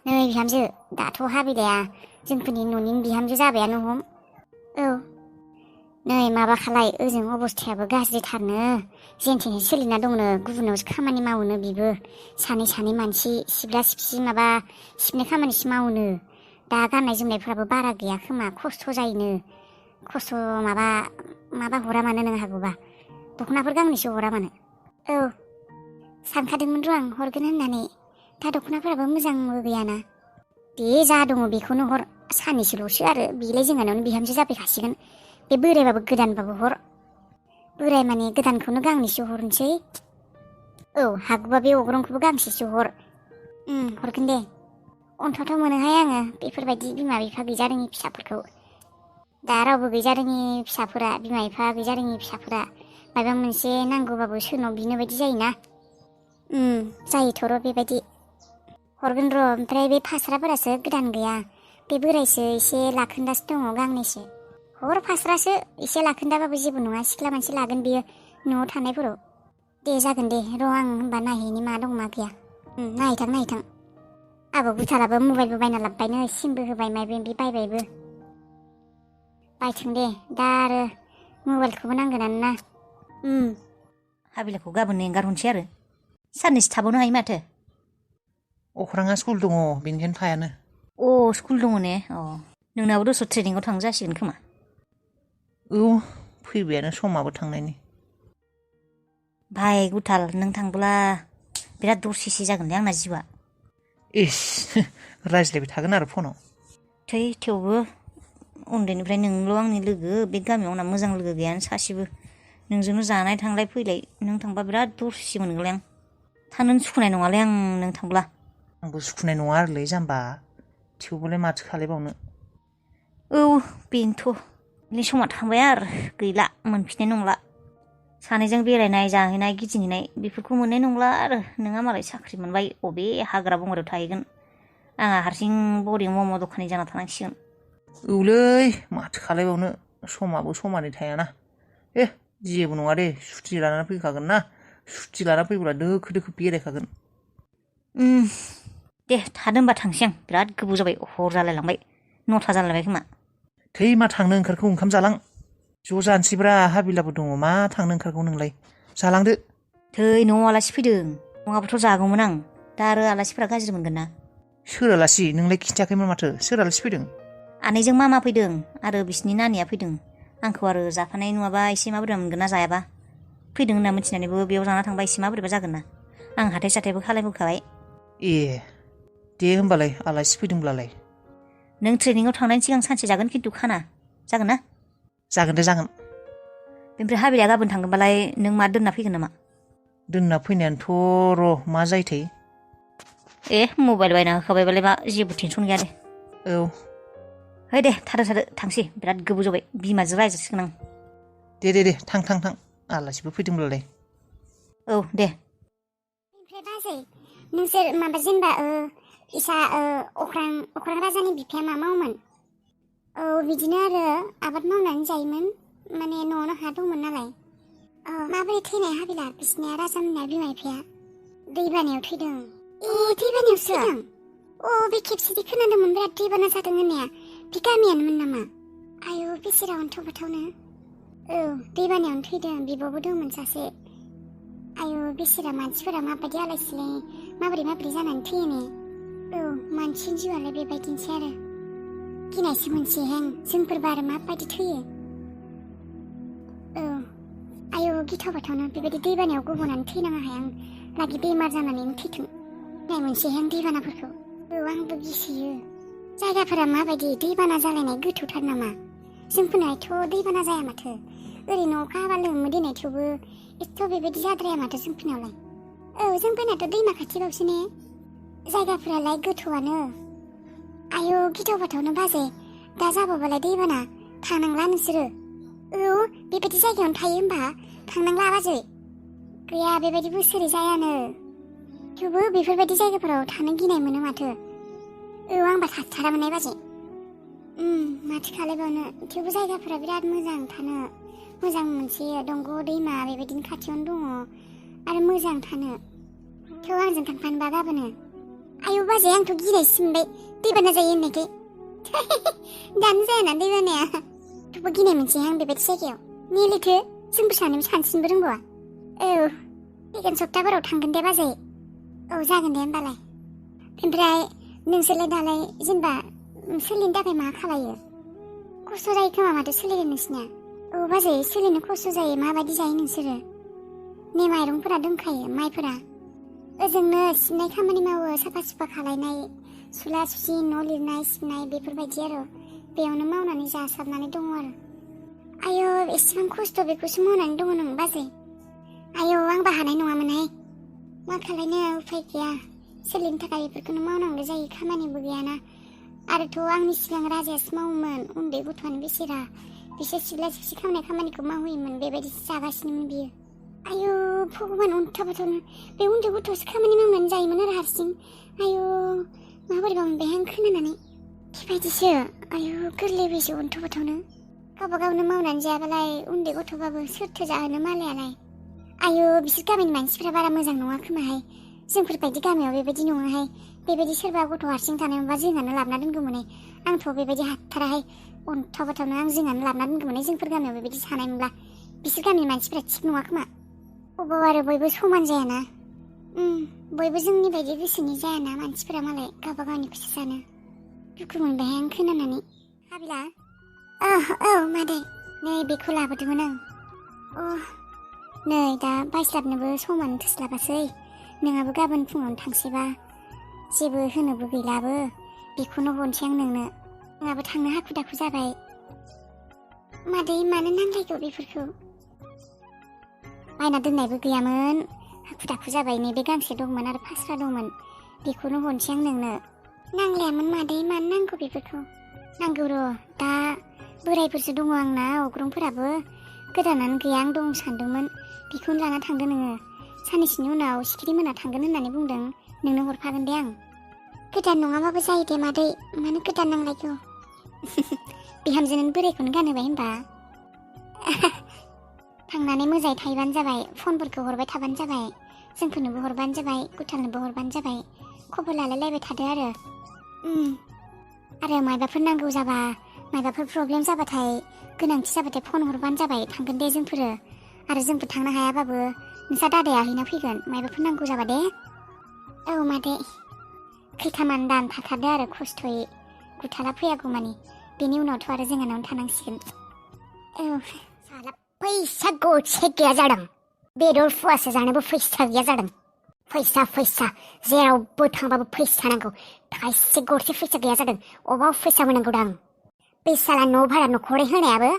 नै बिहामजो दाथ' हाबिलाया जोंफोरनि न'नि बिहामजो जाबायानो हम। औ नै माबा खालाय ओजों अबस्थायाबो गाज्रिथारनो जेनथेन सोलिना दंनो गुबुनावसो खामानि मावोनो बिबो सानै मानसि सिबला सिबसि माबा सिबनाय खामानिसो मावोनो दा गाननाय जोमनायफ्राबो बारा गैया खोमा खस्थ' जायोनो खस्थ' माबा हरा मानो नों हागौबा दख'नाफोर गांनैसो हरा मानो। औ सानखादोंमोन र' आं हरगोन होननानै दा दख'नाफोराबो मोजांबो गैयाना दे जा दङ बेखौनो हर सानैसोल'सो आरो बेलाय जोंहानावनो बिहामजो जाफैखासिगोन बे बोरायबाबो गोदानबाबो हर बोराय माने गोदानखौनो गांनैसो हरनोसै औ हागौबा बे अग्रंखौबो गांसेसो हर हरगोन दे अन्थावथाव मोनोहाय आङो बेफोरबायदि बिमा बिफा गैजारोङि फिसाफोरखौ दा रावबो गैजारोङि फिसाफोरा बिमा बिफा गैजारोङि फिसाफोरा माबा मोनसे नांगौबाबो सोरनाव बिनो बायदि जायोना जायोथ' र' बेबायदि हरगोन र' ओमफ्राय बे फास्राफोरासो गोदान गैया बे बोरायसो एसे लाखोन्दासो दङ गांनैसो हर फास्रासो एसे लाखोन्दाबाबो जेबो नङा सिख्ला मानसि लागोन बियो न'आव थानायफोराव दे जागोन दे र' आं होनबा नायहैनि मा दं मा गैया नायहैथां आबौ बुथाराबो मबाइलबो बायना लाबोबायनो सिमबो होबाय माइबा माइबि बायबायबो बायथों दे दा आरो मबाइलखौबो नांगोनानो ना हाबिलाखौ गाबोन एंगारहरनोसै आरो साननैसो थाबावनो हायो माथो। अख्राङा स्कुल दङ बेनिखायनो थायानो। स्कुल दङ ने नोंनाबो दस्रा ट्रेनिंआव थांनो जासिगोन खोमा। औ फैबायानो समाबो थांनायनि। भाइ गुथाल नों थांब्ला बिराद दरसिसि जागोनलै आंना जिउआ। इस रायज्लायबाय थागोन आरो फनाव। थेवबो उन्दैनिफ्राय नोंल' आंनि लोगो बे गामियाव आंना मोजां लोगो गैयानो सासेबो नोंजोंनो जानाय थांलाय फैलाय नों थांबा बिराद दरसि मोनगोनलै आं थानोनो सुखुनाय नङालै आं नों थांब्ला। आंबो सुखुनाय नङा आरोलै जाम्बा थेवबोलाय माथो खालायबावनो। औ बेनोथ' बे समा थांबाय आरो गैला मोनफिननाय नंला सानैजों बेरायनाय जाहैनाय गिदिंहैनाय बेफोरखौ मोननाय नंला आरो नोंहा मालाय साख्रि मोनबाय अबे हाग्रा बंग्रायाव थाहैगोन आंहा हारसिं बरिं मम' दखानि जाना थानांसिगोन। औलै माथो खालायबावनो समाबो समानै थायाना जेबो नङा दे सुथि लानानै फैखागोन ना सुथि लाना फैब्ला दोखो बेरायखागोन। दे थादो होनबा थांसै आं बिराद गोबाव जाबाय हर जालायलांबाय 9ता जालायबाय खोमा। थै मा थांनो ओंखारखो ओंखाम जालां ज' जानोसैब्रा हाबिलाबो दङ मा थांनो ओंखारखौ नोंलाय जालांदो। थै न'आव आलासि फैदों नङाबाथ' जागौमोन आं दा आरो आलासिफोरा गाज्रि मोनगोन ना। सोर आलासि नोंलाय खिन्थायाखैमोन माथो सोर आलासि फैदों? आनैजों मामा फैदों आरो बिसिनि नानिया फैदों आंखौ आरो जाफानाय नुवाबा एसे माबोरैबा मोनगोन ना जायाबा फैदों होनना मिथिनानैबो बेयाव जाना थांबा एसे माबोरैबा जागोन ना आं हाथाय साथायबो खालामबोखाबाय। ए दे होमबालाय आलासि फैदोंब्लालाय। नों ट्रेनिंआव थांनायनि सिगां सानसे जागोन खिन्थु खाना जागोन ना? जागोन दे जागोन। बेनिफ्राय हाबिलाया गाबोन थांगोनबालाय नों मा दोनना फैगोन नामा? दोनना फैनायानोथ' र' मा जायोथाय। मबाइल बायना होखाबायबालाय मा जेबो टेनसन गैया दे। औ है दे थादो थांसै बिराद गोबाव जाबाय बिमाजों रायजासिगोन आं। दे थां आलासिबो फैदोंब्लालाय। औ दे। ओमफ्राय बाजै नोंसोर माबा जेनेबा इसा अख्रां राजानि बिफाया मा मावोमोन? औ बिदिनो आरो आबाद मावनानै जायोमोन माने न'आवनो हा दंमोन नालाय। माबोरै थैनाय हाबिला बिसिनिया राजामोनना बिमा बिफाया? दैबानायाव थैदों। दैबानायावसो थैदों? बे खेबसेदि खोनादोंमोन बिराद दैबाना जादों होननाया बे गामियानोमोन नामा? आयौ बेसेरा अन्थाव बाथावनो। औ दैबानायावनो थैदों बिब'बो दंमोन सासे। आयौ बेसेरा मानसिफोरा माबायदि आलाय सिलाय माबोरै जानानै थैयो ने। औ मानसिनि जिउआलाय बेबायदिनोसै आरो गिनायसो मोनसैहां जोंफोरबा आरो माबायदि थैयो। औ आयौ गिथाव बाथावनो बेबायदि दैबानायाव गब'नानै थैनाङाहाय आं लागि बेमार जानानैनो थैथों गिनाय मोनसैहां दैबानाफोरखौ। औ आंबो गिसोयो। जायगाफोरा माबायदि दैबाना जालायनाय गोथौथार नामा? जोंफोरनाथ' दैबाना जाया माथो ओरैनो अखा हाबा लोमो देनाय थेवबो एथ' बेबायदि जाद्राया माथो जोंफोरनावलाय। औ जोंफोरनाथ' दैमा खाथिबावसो ने जायगाफोरालाय गोथौआनो। आयौ गिथाव बाथावनो बाजै दा जाबावबालाय दैबाना थांनांला नोंसोरो। औ बेबायदि जायगायावनो थायो होमबा थांनांला बाजै। गैया बेबायदि बोसोरै जायानो थेवबो बेफोरबायदि जायगाफोराव थानो गिनाय मोनो माथो। औ आंबा थाथारामोनहाय बाजै। माथो खालायबावनो थेवबो जायगाफोरा बिराद मोजां थानो मोजां मोनसोयो दंग' दैमा बेबायदिनो खाथियावनो दङ आरो मोजां थानो। थेव आंजों थांफानोबा गाबोनो आयौ बाजै आंथ' गिनायसो मोनबाय दैबाना जायो होननायखाय दानो जायाना दैबानाया थेवबो गिनाय मोनसै आं बेबायदि जायगायाव नेलिथो जोंबो सानैबो सानस्रिनोबो रोंबावा औ फैगोन सप्ताफोराव थांगोन दे बाजै औ जागोन दे होमबालाय ओमफ्राय नोंसोरलाय दालाय जेनेबा सोलिनो थाखाय मा खालायो खस्थ' जायो खोमा माथो सोलिगोन नोंसिनिया औ बाजै सोलिनो खस्थ' जायो माबायदि जायो नोंसोरो ने माइरंफोरा दोनखायो माइफोरा ओजोंनो सिबनाय खामानि मावो साफा सुफा खालायनाय सुला सुसि न' लिरनाय सिबनाय बेफोरबायदि आरो बेयावनो मावनानै जासाबनानै दङ आरो आयौ एसेबां खस्थ' बेखौसो मावनानै दङ नों बाजै आयौ आंबा हानाय नङामोनहाय मा खालायनो उफाय गैया सोलिनो थाखाय बेफोरखौनो मावनांगौ जायो खामानिबो गैयाना आरोथ' आंनि सिगां राजायासो मावोमोन उन्दै गथ'आनो बेसेरा बिसोर सिबला सिबसि खालामनाय खामानिखौ मावहोयोमोन बेबायदिसो जागासिनोमोन बियो आयौ भगबान अन्थाबाथावनो बे उन्दै गथ'आसो खामानि मावनानै जायोमोन आरो हारसिं आयौ माबोरैबा मोनबाय आं खोनानानै बेबायदिसो आयौ गोरलै बैसो अन्थाबाथावनो गावबा गावनो मावनानै जायाबालाय उन्दै गथ'बाबो सोरथो जाहोनो मालायालाय आयौ बिसोर गामिनि मानसिफोरा बारा मोजां नङा खोमाहाय जोंफोरबायदि गामियाव बेबायदि नङाहाय बेबायदि सोरबा गथ' हारसिं थानायमोनबा जोंहानो लाबोना दोनगौमोनहाय आंथ' बेबायदि हाथाराहाय अन्थाबाथावनो आं जोंहानो लाबोना दोनगौमोनहाय जोंफोर गामियाव बेबायदि सानायमोनब्ला बिसोर गामिनि मानसिफोरा थिग नङा खोमा अबाव आरो बयबो समान जायाना बयबो जोंनि बायदि गोसोनि जायाना मानसिफोरा मालाय गावबा गावनिखौसो सानो दुखु मोनबाय आं खोनानानै हाबिला औ मादै नै बेखौ लाबोदोंमोन आं नै दा बायस्लाबनोबो समानो थोस्लाबासै नोंहाबो गाबोन फुङावनो थांसैबा जेबो होनोबो गैलाबो बेखौनो हरनोसै आं नोंहाबो थांनो हाखु दाखु जाबाय मादै मानो नांलायगौ बेफोरखौ बायना दोननायबो गैयामोन हाखु दाखु जाबाय नैबे गांसे दंमोन आरो फास्रा दंमोन बेखौनो हरनोसै आं नोंनो नांलायामोन मादै मानो नांगौ बेफोरखौ नांगौ र' दा बोरायफोरसो दङ आंना अग्रंफोराबो गोदानानो गैया आं दं सानदोंमोन बेखौनो लाना थांदो नोङो साननैसोनि उनाव सिखिरि मोना थांगोन होननानै बुंदों नोंनो हरफागोन दे आं गोदान नङाबाबो जायो दे मादै मानो गोदान नांलायगौ बिहामजोनो बोरायखौनो गानहोबाय होनबा थांनानै मोजाङै थायोबानो जाबाय फनफोरखौ हरबाय थाबानो जाबाय जोंफोरनोबो हरबानो जाबाय गुथालनोबो हरबानो जाबाय खबर लालायलायबाय थादो आरो मायबाफोर नांगौ जाबा मायबाफोर प्रब्लेम जाबाथाय गोनांथि जाबाथाय फन हरबानो जाबाय थांगोन दे जोंफोरो आरो जोंफोर थांनो हायाबाबो नोंसा दादाया हैना फैगोन मायबाफोर नांगौ जाबा दे औ मादै खैथामान दान थाथारदो आरो खस्थ'यै गुथाला फैयागौ मानि बेनि उनावथ' आरो जोंहानावनो थानांसिगोन औ साला फैसा गरसे गैया जादों बेदर फुवासे जानोबो फैसा गैया जादों फैसा जेरावबो थांबाबो फैसा नांगौ थाइसे गरसे फैसा गैया जादों अबाव फैसा होनांगौ दां बे साला न' भारा न'खरै होनायाबो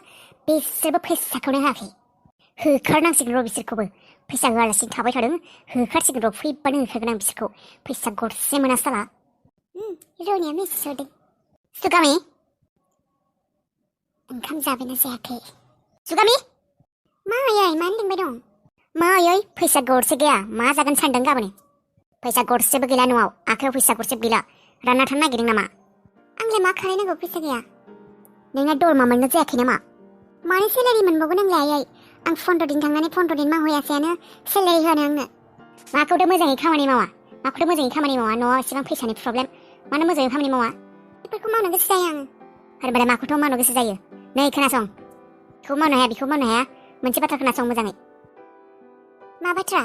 बिसोरबो फैसाखौनो होआखै होखारनांसिगोन र' बिसोरखौबो फैसा होआलासिनो थाबाय थादों होखारसिगोन र' फैबानो होखारगोन आं बिसोरखौ फैसा गरसे मोना साला रनिया मेसेज हरदों सुगामि ओंखाम जाबायना जायाखै सुगामि मायै मानो लिंबाय दं मायै फैसा गरसे गैया मा जागोन सानदों गाबोन फैसा गरसेबो गैला न'आव आखायाव फैसा गरसेबो गैला रानना थानो नागिरदों नामा आंलाय मा खालायनांगौ फैसा गैया नोंना दरमा मोननो जायाखै नामा मानो सेलारि मोनबावगोन आंलाय आयै आं 15 दिन थांनानै 15 दिन मावहैयासैयानो सेलारि होनो आंनो माखौथ' मोजाङै खामानि मावा न'आव एसेबां फैसानि प्रब्लेम मानो मोजाङै खामानि मावा बेफोरखौ मावनो गोसो जायो आङो होनबालाय माखौथ' मावनो गोसो जायो नै खोनासं बेखौ मावनो हाया मोनसे बाथ्रा खोनासं मोजाङै मा बाथ्रा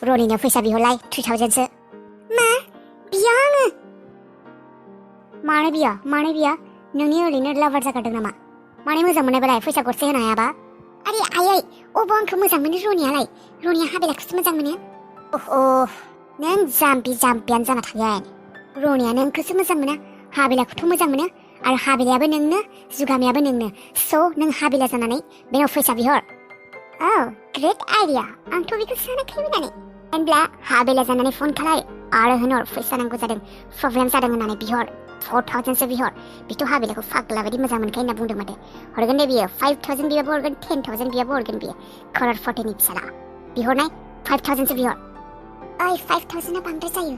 रनिनो फैसा बिहरलाय 3000सो मा बियो आङो मानो बियो नोंनि ओरैनो लाभार जागारदों नामा माने मोजां मोननायबालाय फैसा गरसे होनो हायाबा आरे आयै अबाव आंखौ मोजां मोनो रनिया हाबिलाखौसो मोजां मोनो नों जाम्बियानो जाना थागोन रनिया नोंखौसो मोजां मोना हाबिलाखौथ' मोजां मोनो आरो हाबिलायाबो नोंनो जुगामियाबो नोंनो स' नों हाबिला जानानै बेनाव फैसा बिहर ग्रेट आइडिया आंथ' बेखौ सानाखैमोन होनब्ला हाबिला जानानै फन खालाय आरो होनहर फैसा नांगौ जादों प्रब्लेम जादों होननानै बिहर 4000सो बिहर बेथ' हाबिलाखौ फाग्ला बायदि मोजां मोनखायो होनना बुंदों माथो हरगोन दे बियो 5000 बियाबो हरगोन 10000 बियाबो हरगोन बियो खरर फटेनि फिसाला बिहरनाय 5000सो बिहर 5000आ बांद्राय जायो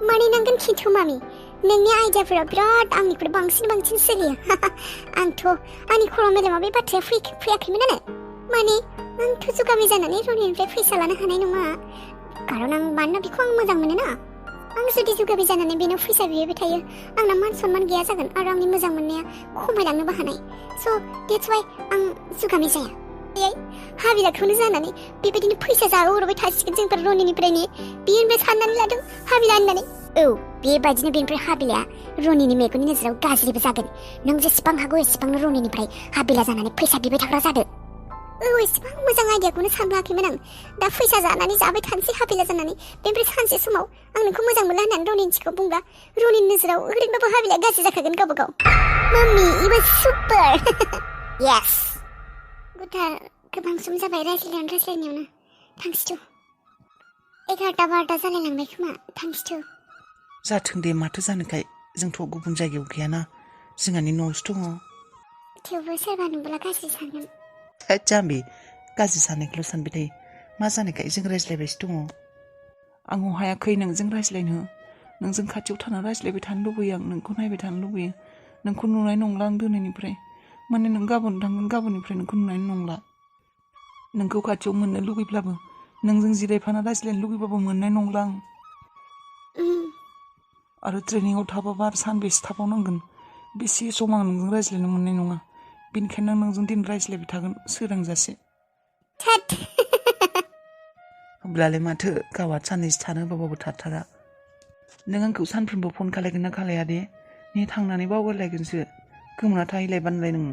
माने नांगोन खिन्थु मामि नोंनि आइडियाफोरा बिराद आंनिख्रुइ बांसिन सोलियो आंथ' आंनि खर' मेलेमाव बे बाथ्राया फैयाखैमोन आरो माने आंथ' जुगामि जानानै रनिनिफ्राय फैसा लानो हानाय नङा खारन आं मानोना बेखौ आं मोजां मोनो ना आं जुदि जुगाबि जानानै बेनाव फैसा बिबाय थायो आंना मान सनमान गैया जागोन आरो आंनि मोजां मोननाया खमायलांनोबो हानाय स' देट्स वाइ आं जुगामि जाया हाबिलाखौनो जानानै बेबायदिनो फैसा जाहोहरबाय थासिगोन जोंफोर रनिनिफ्रायनो बेनिफ्राय साननानै लादों हाबिला होननानै औ बेबायदिनो बेनिफ्राय हाबिलाया रनिनि मेगननि नोजोराव गाज्रिबो जागोन नों जेसेबां हागौ एसेबांनो रनिनिफ्राय हाबिला जानानै फैसा बिबाय थाग्रा जादो औ एसेबां मोजां आइडियाखौनो सानफ्लाङाखैमोन आं दा फैसा जानानै जाबाय थानोसै हाबिला जानानै बेनिफ्राय सानसे समाव आं नोंखौ मोजां मोनला होननानै रनिनि सिगाङाव बुंब्ला रनिनि नोजोराव ओरैनोबाबो हाबिलाया गाज्रि जाखागोन गावबा गाव माम्मि इट वाज सुपार येस गुथार गोबां सम जाबाय रायज्लायनायावनो थांसै 11:12 जालायलांबाय खोमा थांसै जाथों दे माथो जानोखाय जोंथ' गुबुन जायगायाव गैयाना जोंहानि न'आवसो दङ थेवबो सोरबा नुब्ला गाज्रि सानगोन होद जाम्बि गाज्रि साननायखौल' सानबाय थायो मा जानायखाय जों रायज्लायबायसो दङ आं हायाखै नोंजों रायज्लायनो नोंजों खाथियाव थानानै रायज्लायबाय थानो लुबैयो आं नोंखौ नायबाय थानो लुबैयो नोंखौ नुनाय नंला आं दिनैनिफ्राय माने नों गाबोन थांगोन गाबोननिफ्राय नोंखौ नुनाय नंला नोंखौ खाथियाव मोननो लुगैब्लाबो नोंजों जिरायफाना रायज्लायनो लुगैबाबो मोननाय नंला आं आरो ट्रेनिंआव थाबाबा आरो सानबेसे थाबावनांगोन बेसे सम आं नोंजों रायज्लायनो मोननाय नङा बेनिखायनो आं नोंजों दिन रायज्लायबाय थागोन सोरांजासे होमब्लालाय माथो गावहा साननैसो थानो होबाबो थाथारा नों आंखौ सानफ्रोमबो फन खालायगोन ना खालाया दे ने थांनानै बावगारलायगोनसो गोमोना थाहैलायबानोलाय नों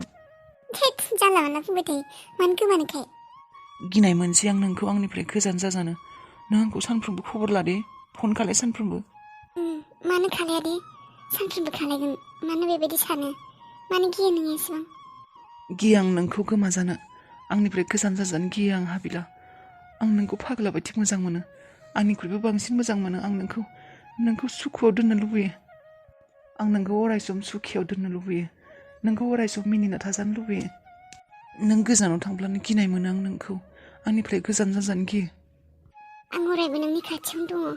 जानला मानला बुंबाय थायो मानो गोमानोखाय गिनाय मोनसै आं नोंखौ आंनिफ्राय गोजान जाजानो नों आंखौ सानफ्रोमबो खबर लादे फन खालाय सानफ्रोमबो मानो खालाया दे सानफ्रोमबो खालायगोन मानो बेबायदि सानो मानो गियो नोङो एसेबां गियो आं नोंखौ गोमा जानो आंनिफ्राय गोजान जाजानो गियो आं हाबिला आं नोंखौ फाग्ला बायदि मोजां मोनो आंनिख्रुइबो बांसिन मोजां मोनो आं नोंखौ सुखुआव दोननो लुबैयो आं नोंखौ अरायसम सुखियाव दोननो लुबैयो नोंखौ अरायसम मिनिना थाजानो लुबैयो नों गोजानाव थांब्लानो गिनाय मोनो आं नोंखौ आंनिफ्राय गोजान जाजानो गियो आं अरायबो नोंनि खाथियावनो दङ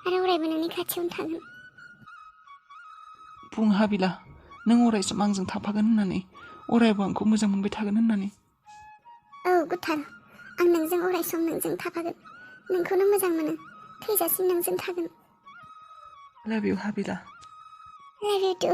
आरो अरायबो नोंनि खाथियावनो थागोन बुं हाबिला नों अरायसम आंजों थाफागोन होननानै अरायबो आंखौ मोजां मोनबाय थागोन होननानै औ गुथार आं नोंजों अरायसम नोंजों थाफागोन नोंखौनो मोजां मोनो थैजासिम नोंजों थागोन लाभ इउ हाबिला लाभ इउ टु